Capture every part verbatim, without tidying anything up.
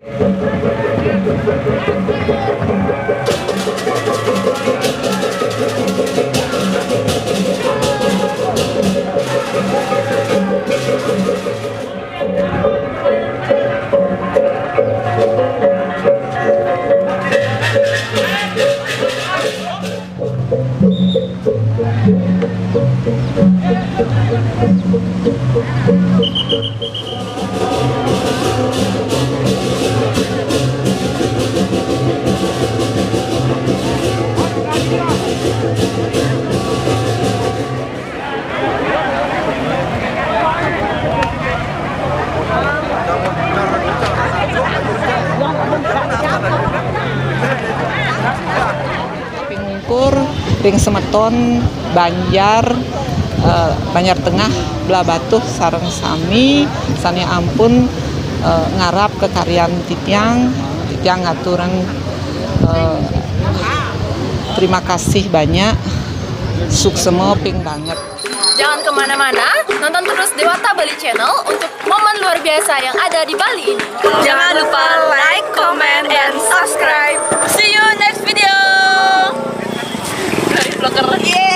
Kaping ungkur ring semeton Banjar, eh, Banjar Tengah, Blahbatuh sareng sami sane ampun, eh, ngarap kekaryan titiang, titiang ngaturang, eh, terima kasih banyak, suksema ping banget. Jangan kemana-mana, nonton terus Dewata Bali Channel untuk momen luar biasa yang ada di Bali ini. Jangan lupa like, comment, and subscribe. See you next video. Dari vlogger. Yeay.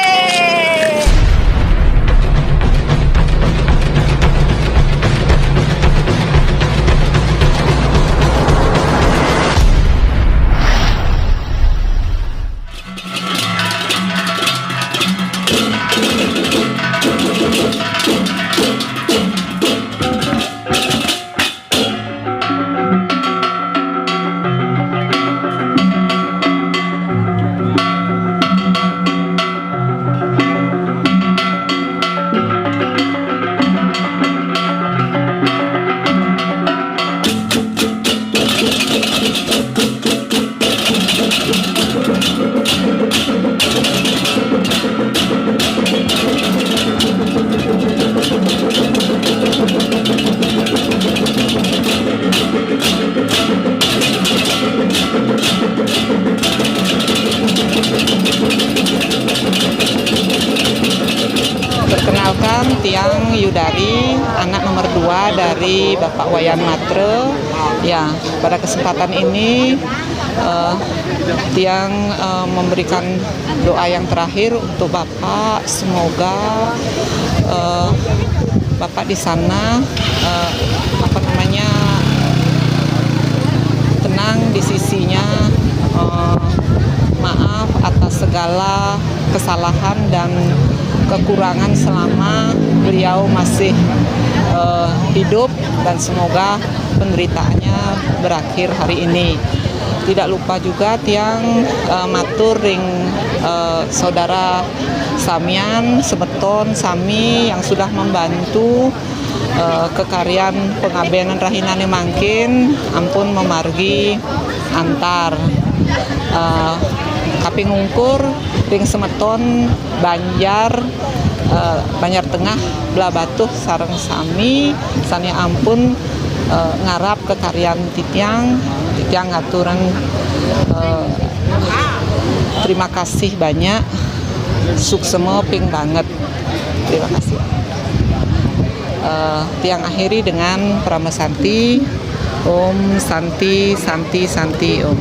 Perkenalkan, tiang Yudari, anak nomor dua dari Bapak Wayan Matre. Ya, pada kesempatan ini, eh, tiang, eh, memberikan doa yang terakhir untuk Bapak. Semoga, eh, Bapak di sana, eh, apa namanya, tenang di sisinya. Eh, maaf atas segala kesalahan dan kekurangan selama beliau masih, eh, hidup, dan semoga penderitaannya berakhir hari ini. Tidak lupa juga tiang, eh, matur ring, eh, saudara samian, semeton sami yang sudah membantu, eh, kekaryan pangabenan rahinane mangkin, ampun mamargi antar. Eh, kaping ungkur ring semeton Banjar, eh, Banjar Tengah, Blahbatuh sareng sami sane ampun, eh, ngarap kekaryan titiang, titiang ngaturang, eh, terima kasih banyak, suksema ping banget. Terima kasih. Eh, tiang akhiri dengan Parama Santi. Om Santi, Santi, Santi, Om.